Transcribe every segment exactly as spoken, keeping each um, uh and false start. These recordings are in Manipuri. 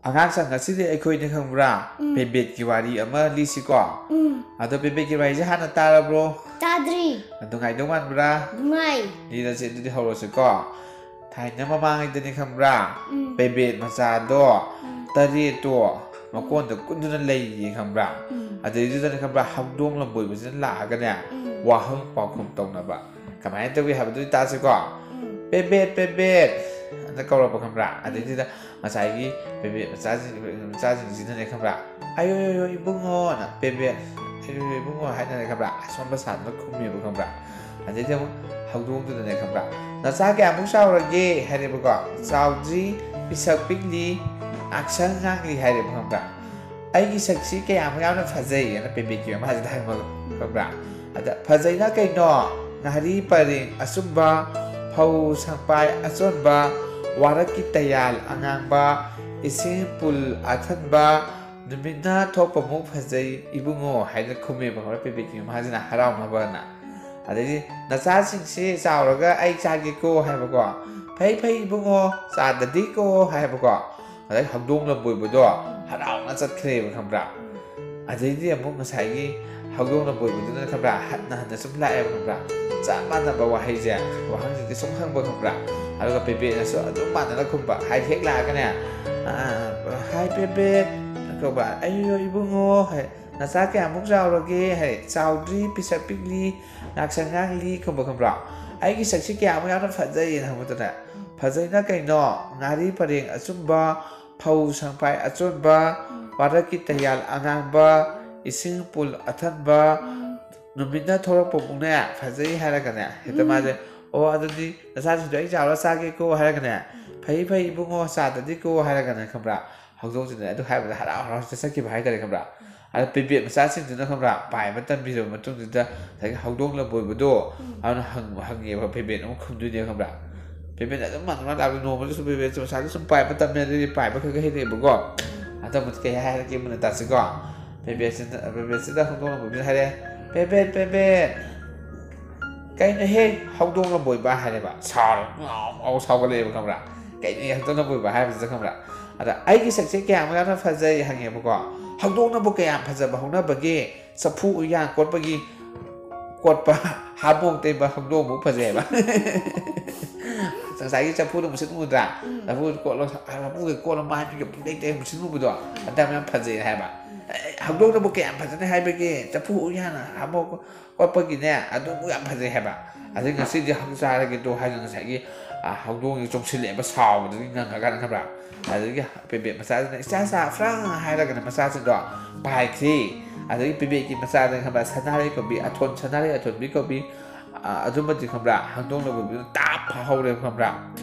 ꯑꯉꯥꯡꯁꯤꯡ, ꯉꯁꯤꯗꯤ ꯑꯩꯈꯣꯏꯅ, ꯈꯪꯕ꯭ꯔꯥ, ꯎꯝ꯫ ꯄꯦꯕꯦꯠꯀꯤ ꯋꯥꯔꯤ ꯑꯃ ꯂꯤꯁꯤꯀꯣ꯫ ꯎꯝ꯫ ꯑꯗꯣ ꯄꯦꯕꯦꯠꯀꯤ ꯋꯥꯔꯤꯁꯦ ꯍꯥꯟꯅ ꯇꯥꯔꯕ꯭ꯔꯣ? ꯇꯥꯗ꯭ꯔꯤ꯫ ꯅꯨꯡꯉꯥꯏꯗꯧ ꯃꯥꯟꯕ꯭ꯔꯥ? ꯅꯨꯡꯉꯥꯏ꯫ ꯂꯤꯔꯁꯦ ꯑꯗꯨꯗꯤ, ꯍꯧꯔꯁꯤꯀꯣ꯫ ꯊꯥꯏꯅ ꯃꯃꯥꯡꯉꯩꯗꯅꯦ, ꯈꯪꯕ꯭ꯔꯥ, ꯎꯝ꯫ ꯄꯦꯕꯦꯠ ꯃꯆꯥꯗꯣ ꯎꯝ꯫ ꯇꯔꯦꯠꯇꯣ ꯃꯀꯣꯟꯗ ꯀꯨꯟꯗꯨꯅ ꯂꯩꯌꯦ, ꯈꯪꯕ꯭ꯔꯥ? ꯎꯝ꯫ ꯑꯗꯨꯗꯩꯗꯨꯗꯅꯦ, ꯈꯪꯕ꯭ꯔꯥ, ꯍꯧꯗꯣꯡ ꯂꯝꯕꯣꯏꯕꯁꯤꯅ ꯂꯥꯛꯑꯒꯅꯦ, ꯎꯝ꯫ ꯋꯥꯍꯪ ꯄꯥꯎꯈꯨꯝ ꯇꯧꯅꯕ꯫ ꯀꯃꯥꯏꯅ ꯇꯧꯏ ꯍꯥꯏꯕꯗꯨꯗꯤ ꯇꯥꯁꯤꯀꯣ꯫ ꯎꯝ꯫ "ꯄꯦꯕꯦꯠ, ꯄꯦꯕꯦꯠ" ꯑꯅ ꯀꯧꯔꯛꯄ, ꯈꯪꯕ꯭ꯔꯥ? ꯑꯗꯩꯗꯨꯗ ꯉꯁꯥꯏꯒꯤ ꯄꯦꯕꯦꯠ ꯃꯆꯥꯁꯤꯡ, ꯃꯆꯥꯁꯤꯡꯁꯤꯅꯅꯦ, ꯈꯪꯕ꯭ꯔꯥ, "ꯑꯌꯣ, ꯌꯣ, ꯌꯣ, ꯏꯕꯨꯡꯉꯣꯅ", ꯄꯦꯕꯦꯠ, "ꯑꯌꯣ, ꯌꯣ, ꯏꯕꯨꯡꯉꯣ" ꯍꯥꯏꯅꯔꯦ, ꯈꯪꯕ꯭ꯔꯥ? ꯑꯁꯣꯟꯕ ꯁꯥꯗꯨꯅ ꯈꯨꯝꯃꯦꯕ, ꯈꯪꯕ꯭ꯔꯥ? ꯑꯗꯩꯗꯤ ꯑꯃꯨꯛ ꯍꯧꯗꯣꯡꯗꯨꯗꯅꯦ, ꯈꯪꯕ꯭ꯔꯥ, "ꯅꯆꯥ ꯀꯌꯥꯃꯨꯛ ꯆꯥꯎꯔꯒꯦ?" ꯍꯥꯏꯔꯦꯕꯀꯣ꯫ "ꯆꯥꯎꯗ꯭ꯔꯤ, ꯄꯤꯁꯛ ꯄꯤꯛꯂꯤ, ꯉꯥꯛꯁꯪ ꯉꯥꯡꯂꯤ" ꯍꯥꯏꯔꯦꯕ, ꯈꯪꯕ꯭ꯔꯥ? "ꯑꯩꯒꯤ ꯁꯛꯁꯤ ꯀꯌꯥꯃꯨꯛ ꯌꯥꯝꯅ ꯐꯖꯩ?" ꯑꯅ ꯄꯦꯕꯦꯠꯀꯤ ꯃꯃꯥꯁꯤꯗ ꯍꯪꯕ, ꯈꯪꯕ꯭ꯔꯥ? ꯑꯗ, "ꯐꯖꯩꯅ ꯀꯩꯅꯣ? ꯉꯥꯔꯤ ꯄꯔꯦꯡ ꯑꯆꯨꯝꯕ, ꯐꯧ ꯁꯪꯄꯥꯏ ꯑꯆꯣꯟꯕ, ꯋꯥꯔꯛꯀꯤ ꯇꯌꯥꯜ ꯑꯉꯥꯡꯕ, ꯏꯁꯤꯡ ꯄꯨꯜ ꯑꯊꯟꯕ, ꯅꯨꯃꯤꯠꯅ ꯊꯣꯛꯄꯃꯨꯛ ꯐꯖꯩ ꯏꯕꯨꯡꯉꯣ" ꯍꯥꯏꯅ ꯈꯨꯝꯃꯦꯕ, ꯈꯪꯕ꯭ꯔꯥ, ꯄꯦꯕꯦꯠꯀꯤ ꯃꯃꯥꯁꯤꯅ ꯍꯔꯥꯎꯅꯕꯅ꯫ ꯑꯗꯩꯗꯤ, "ꯅꯆꯥꯁꯤꯡꯁꯤ ꯆꯥꯎꯔꯒ ꯑꯩ ꯆꯥꯒꯦꯀꯣ" ꯍꯥꯏꯕꯀꯣ꯫ "ꯐꯩ, ꯐꯩ ꯏꯕꯨꯡꯉꯣ, ꯆꯥꯗꯗꯤꯀꯣ" ꯍꯥꯏꯕꯀꯣ꯫ ꯑꯗꯩ ꯍꯧꯗꯣꯡ ꯂꯝꯕꯣꯏꯕꯗꯣ ꯍꯔꯥꯎꯅ ꯆꯠꯈ꯭ꯔꯦꯕ, ꯈꯪꯕ꯭ꯔꯥ? ꯑꯗꯩꯗꯤ ꯑꯃꯨꯛ ꯉꯁꯥꯏꯒꯤ ꯍꯧꯗꯣꯡ ꯂꯝꯕꯣꯏꯕꯗꯨꯅ, ꯈꯪꯕ꯭ꯔꯥ, ꯍꯟꯅ ꯍꯟꯅ ꯁꯨꯝ ꯂꯥꯛꯑꯦꯕ, ꯈꯪꯕ꯭ꯔꯥ? ꯆꯞ ꯃꯥꯟꯅꯕ ꯋꯥꯍꯩꯁꯦ, ꯋꯥꯍꯪꯁꯤꯡꯁꯦ ꯁꯨꯝ ꯍꯪꯕ, ꯈꯪꯕ꯭ꯔꯥ? ꯑꯗꯨꯒ ꯄꯦꯕꯦꯠꯅꯁꯨ ꯑꯗꯨꯝ ꯃꯥꯟꯅꯅ ꯈꯨꯝꯕ꯫ ꯍꯥꯏꯗꯤ ꯍꯦꯛ ꯂꯥꯛꯑꯒꯅꯦ, "ꯑ, ꯍꯥꯏ ꯄꯦꯕꯦꯠ" ꯀꯧꯕ, "ꯑꯩꯌꯣ ꯏꯕꯨꯡꯉꯣ" ꯍꯥꯏ, "ꯅꯆꯥ ꯀꯌꯥꯃꯨꯛ ꯆꯥꯎꯔꯒꯦ?" ꯍꯥꯏ, "ꯆꯥꯎꯗ꯭ꯔꯤ, ꯄꯤꯁꯛ ꯄꯤꯛꯂꯤ, ꯉꯥꯛꯁꯪ ꯉꯥꯡꯂꯤ" ꯈꯨꯝꯕ, ꯈꯪꯕ꯭ꯔꯥ? "ꯑꯩꯒꯤ ꯁꯛꯁꯤ ꯀꯌꯥꯃꯨꯛ ꯌꯥꯝꯅ ꯐꯖꯩꯅ" ꯍꯪꯕꯗꯅꯦ, "ꯐꯖꯩꯅ ꯀꯩꯅꯣ? ꯉꯥꯔꯤ ꯄꯔꯦꯡ ꯑꯆꯨꯝꯕ, ꯐꯧ ꯁꯪꯄꯥꯏ ꯑꯆꯣꯟꯕ, ꯋꯥꯔꯛꯀꯤ ꯇꯌꯥꯜ ꯑꯉꯥꯡꯕ, ꯏꯁꯤꯡ ꯄꯨꯜ ꯑꯊꯟꯕ, ꯅꯨꯃꯤꯠꯅ ꯊꯣꯛꯂꯛꯄꯃꯨꯛꯅꯦ ꯐꯖꯩ" ꯍꯥꯏꯔꯒꯅꯦ, ꯍꯦꯛꯇ ꯃꯥꯁꯦ, "ꯑꯣ, ꯑꯗꯨꯗꯤ ꯅꯆꯥꯁꯤꯡꯗꯣ ꯑꯩ ꯆꯥꯎꯔ ꯆꯥꯒꯦꯀꯣ" ꯍꯥꯏꯔꯒꯅꯦ, "ꯐꯩ, ꯐꯩ ꯏꯕꯨꯡꯉꯣ, ꯆꯥꯗꯗꯤꯀꯣ" ꯍꯥꯏꯔꯒꯅꯦ, ꯈꯪꯕ꯭ꯔꯥ? ꯍꯧꯗꯣꯡꯁꯤꯅ ꯑꯗꯨ ꯍꯥꯏꯕꯗ ꯍꯔꯥꯎ ꯍꯔꯥꯎ ꯆꯠꯈꯤꯕ ꯍꯥꯏꯇꯥꯔꯦ, ꯈꯪꯕ꯭ꯔꯥ? ꯑꯗ ꯄꯦꯕꯦꯠ ꯃꯆꯥꯁꯤꯡꯗꯨꯅ, ꯈꯪꯕ꯭ꯔꯥ, ꯄꯥꯏꯕ ꯇꯝꯕꯤꯔꯕ ꯃꯇꯨꯡꯁꯤꯗ ꯉꯁꯥꯏꯒꯤ ꯍꯧꯗꯣꯡ ꯂꯝꯕꯣꯏꯕꯗꯣ, ꯑꯗꯨꯅ ꯍꯪ-, ꯍꯪꯉꯦꯕ, ꯄꯦꯕꯦꯠ ꯑꯃꯨꯛ ꯈꯨꯝꯗꯣꯏꯅꯦꯕ, ꯈꯪꯕ꯭ꯔꯥ? ꯄꯦꯕꯦꯠ ꯑꯗꯨꯝ ꯃꯥꯟꯅ ꯃꯥꯟꯅ ꯂꯥꯛꯑꯕꯅꯤ, ꯅꯣꯡꯃꯗꯁꯨ ꯄꯦꯕꯦꯠꯁꯦ ꯃꯁꯥꯗ ꯁꯨꯝ ꯄꯥꯏꯕ ꯇꯝꯃꯦ, ꯑꯗꯩꯗꯤ ꯄꯥꯏꯕ ꯈꯔ ꯈꯔ ꯍꯩꯔꯛꯑꯦꯕꯀꯣ꯫ ꯑꯗꯣ ꯑꯃꯨꯛ ꯀꯩ ꯍꯥꯏꯔꯛꯀꯦ ꯃꯨꯟꯅ ꯇꯥꯁꯤꯀꯣ꯫ ꯄꯦꯕꯦꯠꯁꯤꯗ, ꯄꯦꯕꯦꯠꯁꯤꯗ ꯍꯧꯗꯣꯡ ꯂꯝꯕꯣꯏꯕꯁꯤꯅ ꯍꯥꯏꯔꯦ, "ꯄꯦꯕꯦꯠ, ꯄꯦꯕꯦꯠ, ꯀꯩꯅꯣꯍꯦ, ꯍꯧꯗꯣꯡ ꯂꯝꯕꯣꯏꯕ?" ꯍꯥꯏꯔꯦꯕ꯫ ꯁꯥꯎꯔꯦ, ꯉꯥꯎ ꯉꯥꯎ ꯁꯥꯎꯒꯠꯂꯛꯑꯦꯕ, ꯈꯪꯕ꯭ꯔꯥ? "ꯀꯩꯅꯣꯍꯦ, ꯍꯧꯗꯣꯡ ꯂꯝꯕꯣꯏꯕ ꯍꯥꯏꯕꯁꯤꯗ", ꯈꯪꯕ꯭ꯔꯥ? ꯑꯗ ꯑꯩꯒꯤ ꯁꯛꯁꯦ ꯀꯌꯥꯝ ꯌꯥꯝꯅ ꯐꯖꯩ ꯍꯪꯉꯦꯕꯀꯣ꯫ ꯍꯧꯗꯣꯡꯅꯕꯨ ꯀꯌꯥꯝ ꯐꯖꯕ ꯍꯧꯅꯕꯒꯦ? ꯆꯐꯨ ꯎꯌꯥꯟ ꯀꯣꯠꯄꯒꯤ ꯀꯣꯠꯄ ꯍꯥꯃꯣꯡ ꯇꯩꯕ ꯍꯧꯗꯣꯡꯕꯨ ꯐꯖꯩ ꯍꯥꯏꯕ꯫ ꯉꯁꯥꯏꯒꯤ ꯆꯐꯨꯗꯣ ꯃꯨꯁꯤꯟ ꯃꯨꯗ꯭ꯔꯥ? ꯎꯝ꯫ ꯆꯐꯨ ꯀꯣꯠꯂꯣ, ꯆꯐꯨꯒ ꯀꯣꯠꯂꯣ, ꯃꯥꯏ ꯃꯤꯠꯀ ꯄꯨꯡꯇꯩ ꯇꯩ ꯃꯨꯁꯤꯟ ꯃꯨꯕꯗꯣ, ꯑꯗꯨ ꯌꯥꯝ ꯐꯖꯩ ꯍꯥꯏꯕ꯫ ꯑꯦ, ꯍꯧꯗꯣꯡꯅꯕꯨ ꯀꯌꯥꯝ ꯐꯖꯅ ꯍꯥꯏꯕꯒꯦ? ꯆꯐꯨ ꯎꯌꯥꯟ ꯍꯥꯃꯣꯡ ꯀꯣꯠꯄꯒꯤꯅꯦ, ꯑꯗꯨꯕꯨ ꯌꯥꯝ ꯐꯖꯩ ꯍꯥꯏꯕ꯫ ꯑꯗꯩ ꯉꯁꯤꯗꯤ ꯍꯧ ꯆꯥꯔꯒꯦꯗꯣ ꯍꯥꯏꯅ ꯉꯁꯥꯏꯒꯤ, ꯑ, ꯍꯧꯗꯣꯡꯁꯦ ꯆꯣꯡꯁꯤꯜꯂꯛꯑꯦꯕ ꯁꯥꯎꯕꯗꯒꯤ ꯉꯪꯉꯀꯥꯟꯗ, ꯈꯪꯕ꯭ꯔꯥ? ꯑꯗꯒꯤ ꯄꯦꯕꯦꯠ ꯃꯆꯥꯁꯤꯅ "ꯏꯆꯥ ꯆꯥ ꯐ꯭ꯔꯥ" ꯍꯥꯏꯔꯒꯅ ꯃꯆꯥꯁꯤꯡꯗꯣ ꯄꯥꯏꯈ꯭ꯔꯤ꯫ ꯑꯗꯒꯤ ꯄꯦꯕꯦꯠꯀꯤ ꯃꯆꯥꯗ, ꯈꯪꯕ꯭ꯔꯥ, ꯁꯅꯥꯔꯩ ꯀꯧꯕꯤ, ꯑꯊꯣꯟ-, ꯁꯅꯥꯔꯩ ꯑꯊꯣꯟꯕꯤ ꯀꯧꯕꯤ, ꯑ, ꯑꯗꯨꯃꯗꯤ, ꯈꯪꯕ꯭ꯔꯥ, ꯍꯧꯗꯣꯡꯅ ꯀꯧꯕꯤꯗꯨꯅ ꯇꯥꯞ ꯐꯥꯍꯧꯔꯦꯕ, ꯈꯪꯕ꯭ꯔꯥ?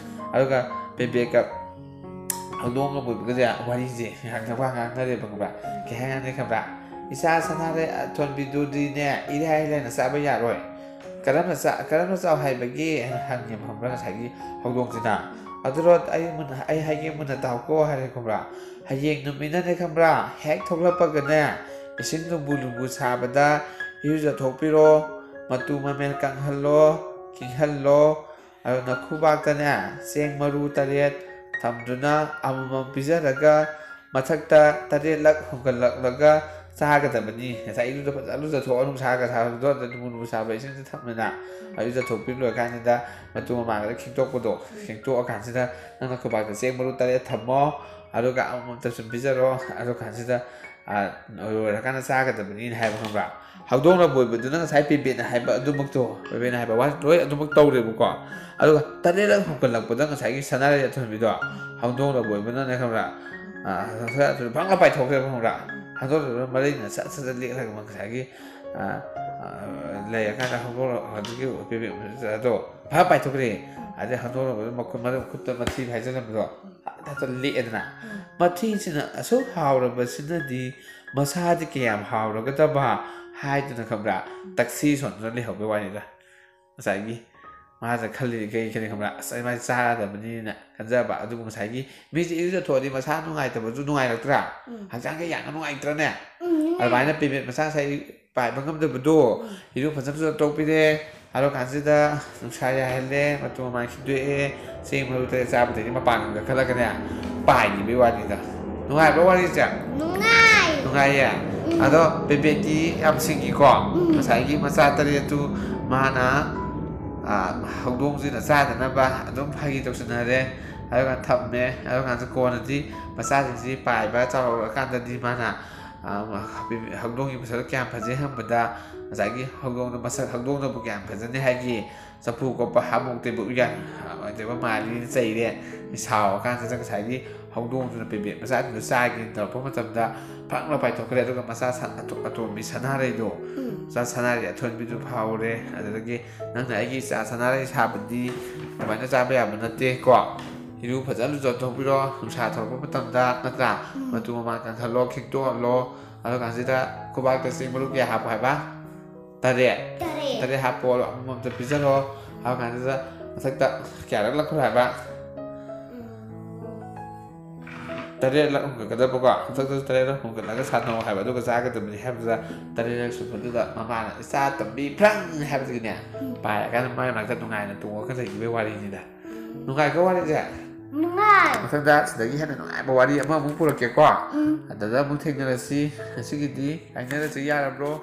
ꯑꯗꯨꯒ ꯄꯦꯕꯦꯠꯀ ꯍꯧꯗꯣꯡꯒ ꯀꯧꯕꯤꯒꯁꯦ ꯋꯥꯔꯤꯁꯦ ꯉꯥꯡꯅ-, ꯋꯥ ꯉꯥꯡꯅꯔꯦꯕ, ꯈꯪꯕ꯭ꯔꯥ? ꯀꯩ ꯍꯥꯏ ꯉꯥꯡꯅꯩ ꯈꯪꯕ꯭ꯔꯥ? "ꯏꯆꯥ ꯁꯅꯥꯔꯩ ꯑꯊꯣꯟꯕꯤꯗꯨꯗꯤꯅꯦ, ꯏꯔꯥꯏ ꯂꯥꯏꯅ ꯆꯥꯕ ꯌꯥꯔꯣꯏ꯫ ꯀꯔꯝꯅ ꯆꯥ-, ꯀꯔꯝꯅ ꯆꯥꯎ ꯍꯥꯏꯕꯒꯦ?" ꯍꯥꯏꯅ ꯍꯪꯉꯦꯕ, ꯈꯪꯕ꯭ꯔꯥ, ꯉꯁꯥꯏꯒꯤ ꯍꯧꯗꯣꯡꯁꯤꯅ꯫ "ꯑꯗꯨꯔꯣ, ꯑꯩ ꯃꯨꯟꯅ, ꯑꯩ ꯍꯥꯏꯒꯦ, ꯃꯨꯟꯅ ꯇꯥꯎꯀꯣ" ꯍꯥꯏꯔꯦ, ꯈꯪꯕ꯭ꯔꯥ? "ꯍꯌꯦꯡ ꯅꯨꯃꯤꯠꯅꯅꯦ, ꯈꯪꯕ꯭ꯔꯥ, ꯍꯦꯛ ꯊꯣꯛꯂꯛꯄꯒꯅꯦ, ꯏꯁꯤꯡ ꯂꯨꯝꯕꯨ ꯂꯨꯝꯕꯨ ꯁꯥꯕꯗ ꯏꯔꯨꯖꯊꯣꯛꯄꯤꯔꯣ, ꯃꯇꯨ ꯃꯃꯦꯟ ꯀꯪꯍꯜꯂꯣ, ꯀꯤꯡꯍꯜꯂꯣ, ꯑꯗꯨꯅ ꯈꯨꯕꯥꯛꯇꯅꯦ ꯆꯦꯡ ꯃꯔꯨ ꯇꯔꯦꯠ ꯊꯝꯗꯨꯅ ꯑꯃꯃꯝ ꯄꯤꯖꯔꯒ ꯃꯊꯛꯇ ꯇꯔꯦꯠꯂꯛ ꯍꯨꯝꯒꯠꯂꯛꯂꯒ ꯆꯥꯒꯗꯕꯅꯤ꯫ ꯉꯁꯥꯏ ꯏꯔꯨꯗ ꯐꯖꯅ ꯂꯨꯖꯊꯣꯛꯑ, ꯅꯨꯡꯁꯥꯒ ꯁꯥꯕꯗꯣ, ꯑꯗ ꯂꯨꯝꯕꯨ ꯂꯨꯝꯕꯨ ꯁꯥꯕ ꯏꯁꯤꯡꯁꯦ ꯊꯝꯃꯦꯅ, ꯑꯗꯨ ꯂꯨꯖꯊꯣꯛꯄꯤ ꯂꯣꯏꯔꯀꯥꯟꯁꯤꯗ ꯃꯇꯨ ꯃꯃꯥꯡꯗ ꯈꯤꯡꯇꯣꯛꯄꯗꯣ, ꯈꯤꯡꯇꯣꯛꯑꯀꯥꯟꯁꯤꯗ ꯅꯪꯅ ꯈꯨꯕꯥꯛꯇ ꯆꯦꯡ ꯃꯔꯨ ꯇꯔꯦꯠ ꯊꯝꯃꯣ꯫ ꯑꯗꯨꯒ ꯑꯃꯃꯝꯇ ꯁꯨꯝ ꯄꯤꯖꯔꯣ꯫ ꯑꯗꯨ ꯀꯥꯟꯁꯤꯗ, ꯑ, ꯂꯣꯏꯔꯀꯥꯟꯗ ꯆꯥꯒꯗꯕꯅꯤꯅ ꯍꯥꯏꯕ, ꯈꯪꯕ꯭ꯔꯥ? ꯍꯧꯗꯣꯡꯅ ꯕꯣꯏꯕꯗꯨꯅ ꯉꯁꯥꯏ ꯄꯦꯕꯦꯠꯅ ꯍꯥꯏꯕ ꯑꯗꯨꯃꯛꯇꯣ, ꯄꯦꯕꯦꯠꯅ ꯍꯥꯏꯕ ꯋꯥ ꯂꯣꯏ ꯑꯗꯨꯃꯛ ꯇꯧꯔꯦꯕꯀꯣ꯫ ꯑꯗꯨꯒ ꯇꯔꯦꯠꯂꯛ ꯍꯨꯝꯒꯠꯂꯛꯄꯗ ꯉꯁꯥꯏꯒꯤ ꯁꯅꯥꯔꯩ ꯑꯊꯣꯟꯕꯤꯗꯣ, ꯍꯧꯗꯣꯡꯅ ꯕꯣꯏꯕꯅꯅꯦ, ꯈꯪꯕ꯭ꯔꯥ? ꯑ, ꯁꯅꯥꯔꯩ ꯑꯊꯣꯟꯕꯤ ꯐꯪꯂ ꯄꯥꯏꯊꯣꯛꯈ꯭ꯔꯦꯕ, ꯈꯪꯕ꯭ꯔꯥ? ꯍꯧꯗꯣꯡꯅ ꯃꯔꯩꯅ ꯁꯠ ꯁꯠ ꯁꯠ ꯂꯦꯛꯂꯒ ꯉꯁꯥꯏꯒꯤ, ꯑ, ꯑ, ꯂꯩꯔꯀꯥꯟꯗ ꯍꯧꯗꯣꯡꯅ ꯍꯧꯖꯤꯛꯀꯤ ꯄꯦꯕꯦꯠ ꯑꯗꯣ ꯐꯠ ꯄꯥꯏꯊꯣꯛꯈ꯭ꯔꯦ꯫ ꯑꯗꯩ ꯍꯧꯗꯣꯡꯅ ꯃꯈꯨꯠ, ꯃꯈꯨꯠꯇ ꯃꯊꯤ ꯐꯥꯏꯖꯜꯂꯝꯕꯗꯣ ꯐꯠ ꯍꯦꯛꯇ ꯂꯦꯛꯑꯦꯗꯅ꯫ ꯃꯊꯤꯁꯤꯅ ꯑꯁꯨꯛ ꯍꯥꯎꯔꯕꯁꯤꯅꯗꯤ ꯃꯁꯥꯗꯤ ꯀꯌꯥꯝ ꯍꯥꯎꯔꯒꯗꯕ ꯍꯥꯏꯗꯨꯅ, ꯈꯪꯕ꯭ꯔꯥ? ꯇꯛꯁꯤ ꯁꯣꯟꯗꯨꯅ ꯂꯩꯍꯧꯕꯩ ꯋꯥꯅꯤꯗ꯫ ꯉꯁꯥꯏꯒꯤ ꯃꯥꯅ ꯈꯜꯂꯤ ꯀꯩ ꯈꯜꯂꯤ, ꯈꯪꯕ꯭ꯔꯥ? "ꯑꯁ, ꯑꯩ ꯃꯥꯏ ꯆꯥꯔꯗꯕꯅꯤꯅ" ꯈꯟꯖꯕ꯫ ꯑꯗꯨꯕꯨ ꯉꯁꯥꯏꯒꯤ ꯃꯤꯁꯦ ꯏꯔꯨꯖꯊꯣꯛꯑꯗꯤ ꯃꯁꯥ ꯅꯨꯡꯉꯥꯏꯇꯕꯁꯨ ꯅꯨꯡꯉꯥꯏꯔꯛꯇ꯭ꯔꯥ? ꯎꯝ꯫ ꯍꯛꯆꯥꯡꯁꯦ ꯌꯥꯝꯅ ꯅꯨꯡꯉꯥꯏꯇ꯭ꯔꯅꯦ? ꯎꯝ, ꯅꯨꯡꯉꯥꯏ꯫ ꯑꯗꯨꯃꯥꯏꯅ ꯄꯦꯕꯦꯠ ꯃꯆꯥ ꯉꯁꯥꯏ ꯄꯥꯏꯕ ꯉꯝꯗꯕꯗꯣ, ꯎꯝ꯫ ꯏꯔꯨ ꯐꯖ ꯐꯖꯅ ꯇꯧꯕꯤꯔꯦ꯫ ꯑꯗꯨ ꯀꯥꯟꯁꯤꯗ ꯅꯨꯡꯁꯥ ꯌꯥꯏꯍꯜꯂꯦ, ꯃꯇꯨ ꯃꯃꯥꯏ ꯈꯤꯗꯣꯛꯑꯦ, ꯆꯦꯡ ꯃꯔꯨ ꯇꯔꯦꯠ ꯆꯥꯕꯗꯒꯤ ꯃꯄꯥꯡꯒꯜ ꯀꯟꯈꯠꯂꯒꯅꯦ, ꯄꯥꯏꯈꯤꯕꯒꯤ ꯋꯥꯔꯤꯗ꯫ ꯅꯨꯡꯉꯥꯏꯕ꯭ꯔꯣ ꯋꯥꯔꯤꯁꯦ? ꯅꯨꯡꯉꯥꯏ꯫ ꯅꯨꯡꯉꯥꯏꯌꯦ꯫ ꯎꯝ꯫ ꯑꯗꯣ ꯕꯦꯕꯦꯗꯤ ꯌꯥꯝ ꯁꯤꯡꯉꯤꯀꯣ꯫ ꯎꯝ꯫ ꯉꯁꯥꯏꯒꯤ ꯃꯆꯥ ꯇꯔꯦꯠꯇꯨ ꯃꯥꯅ, ꯑ, ꯍꯧꯗꯣꯡꯁꯤꯅ ꯆꯥꯗꯅꯕ ꯑꯗꯨꯝ ꯐꯥꯒꯤ ꯇꯧꯁꯤꯟꯅꯔꯦ꯫ ꯑꯗꯨꯒ ꯊꯝꯃꯦ꯫ ꯑꯗꯨꯀꯥꯟꯗ ꯀꯣꯟꯅꯗꯤ ꯃꯆꯥꯁꯤꯡꯁꯤ ꯄꯥꯏꯕ ꯆꯥꯎꯔꯛꯑꯀꯥꯟꯗꯗꯤ ꯃꯥꯅ, ꯑ, ꯍꯧꯗꯣꯡꯒꯤ ꯃꯁꯛ ꯀꯌꯥꯝ ꯐꯖꯩ ꯍꯪꯕꯗ, ꯉꯁꯥꯏꯒꯤ ꯍꯧꯗꯣꯡꯗꯣ ꯃꯁꯛ, ꯍꯧꯗꯣꯡꯗꯕꯨ ꯀꯌꯥꯝ ꯐꯖꯅꯤ ꯍꯥꯏꯒꯦ? ꯆꯐꯨ ꯀꯣꯠꯄ ꯍꯥꯃꯨꯛ ꯇꯩꯕ ꯎꯌꯥꯟ, ꯑ, ꯇꯩꯕ ꯃꯥꯜꯂꯤꯅ ꯆꯩꯔꯦ꯫ ꯁꯥꯎꯔꯀꯥꯟꯁꯤꯗ ꯉꯁꯥꯏꯒꯤ ꯍꯧꯗꯣꯡꯗꯨꯅ ꯕꯦꯕꯦ ꯃꯆꯥꯁꯤꯡꯗꯣ ꯆꯥꯒꯦꯅ ꯇꯧꯔꯛꯄ ꯃꯇꯝꯗ ꯐꯪꯅ ꯄꯥꯏꯊꯣꯛꯈ꯭ꯔꯦ꯫ ꯑꯗꯨꯒ ꯃꯆꯥ ꯁꯟ-, ꯑꯇꯣ-, ꯑꯇꯣꯝꯕꯤ ꯁꯅꯥꯔꯩꯗꯣ, ꯎꯝ꯫ ꯃꯆꯥ ꯁꯅꯥꯔꯩ ꯑꯊꯣꯟꯕꯤꯗꯨ ꯐꯥꯍꯧꯔꯦ꯫ ꯑꯗꯨꯗꯒꯤ "ꯅꯪꯅ ꯑꯩꯒꯤ ꯏꯆꯥ ꯁꯅꯥꯔꯩ ꯁꯥꯕꯗꯤ ꯑꯗꯨꯃꯥꯏꯅ ꯆꯥꯕ ꯌꯥꯕ ꯅꯠꯇꯦ ꯀꯣ꯫ ꯏꯔꯨ ꯐꯖꯅ ꯂꯨꯖꯊꯣꯛꯄꯤꯔꯣ, ꯅꯨꯡꯁꯥ ꯊꯣꯛꯂꯛꯄ ꯃꯇꯝꯗ, ꯅꯠꯇ꯭ꯔꯥ? ꯎꯝ꯫ ꯃꯇꯨ ꯃꯃꯥꯟ ꯀꯟꯊꯠꯂꯣ, ꯈꯤꯛꯇꯣꯛꯍꯜꯂꯣ꯫ ꯑꯗꯨ ꯀꯥꯟꯁꯤꯗ ꯈꯨꯕꯥꯛꯇ ꯆꯦꯡ ꯃꯔꯨ ꯀꯌꯥ ꯍꯥꯞꯄꯣ ꯍꯥꯏꯕ? ꯇꯔꯦꯠ꯫ ꯇꯔꯦꯠ꯫ ꯇꯔꯦꯠ ꯍꯥꯞꯄꯣ, ꯑꯃꯃꯝꯇ ꯄꯤꯖꯔꯣ꯫ ꯑꯗꯨ ꯀꯥꯟꯁꯤꯗ ꯃꯊꯛꯇ ꯀꯌꯥꯔꯛ ꯂꯪꯈꯠꯂꯣ ꯍꯥꯏꯕ? ꯎꯝ꯫ ꯇꯔꯦꯠꯂꯛ ꯍꯨꯝꯒꯠꯀꯗꯕꯀꯣ꯫ ꯃꯊꯛꯇꯁꯨ ꯇꯔꯦꯠꯂꯛ ꯍꯨꯝꯒꯠꯂꯒ ꯁꯥꯟꯅꯧ ꯍꯥꯏꯕ꯫ ꯑꯗꯨꯒ ꯆꯥꯒꯗꯕꯅꯤ ꯍꯥꯏꯕꯗꯨꯗ ꯇꯔꯦꯠꯂꯛ ꯁꯨꯕꯗꯨꯗ ꯃꯃꯥꯅ "ꯏꯆꯥ ꯇꯝꯕꯤ ꯐ꯭ꯔꯪ" ꯍꯥꯏꯕꯗꯒꯤꯅꯦ, ꯎꯝ꯫ ꯄꯥꯏꯔꯀꯥꯟꯗ ꯃꯥꯏ ꯃꯅꯥꯛꯇ ꯅꯨꯡꯉꯥꯏꯅ ꯇꯣꯡꯉꯒ ꯂꯩꯈꯤꯕꯒꯤ ꯋꯥꯔꯤꯅꯤꯗ꯫ ꯅꯨꯡꯉꯥꯏꯀꯣ ꯋꯥꯔꯤꯁꯦ? ꯅꯨꯡꯉꯥꯏ꯫ ꯃꯊꯪꯗ ꯁꯤꯗꯒꯤ ꯍꯦꯟꯅ ꯅꯨꯡꯉꯥꯏꯕ ꯋꯥꯔꯤ ꯑꯃꯃꯨꯛ ꯄꯨꯔꯛꯀꯦꯀꯣ꯫ ꯎꯝ꯫ ꯑꯗꯨꯗ ꯑꯃꯨꯛ ꯊꯦꯡꯅꯔꯁꯤ꯫ ꯉꯁꯤꯒꯤꯗꯤ ꯀꯥꯏꯅꯔꯁꯤ, ꯌꯥꯔꯕ꯭ꯔꯣ?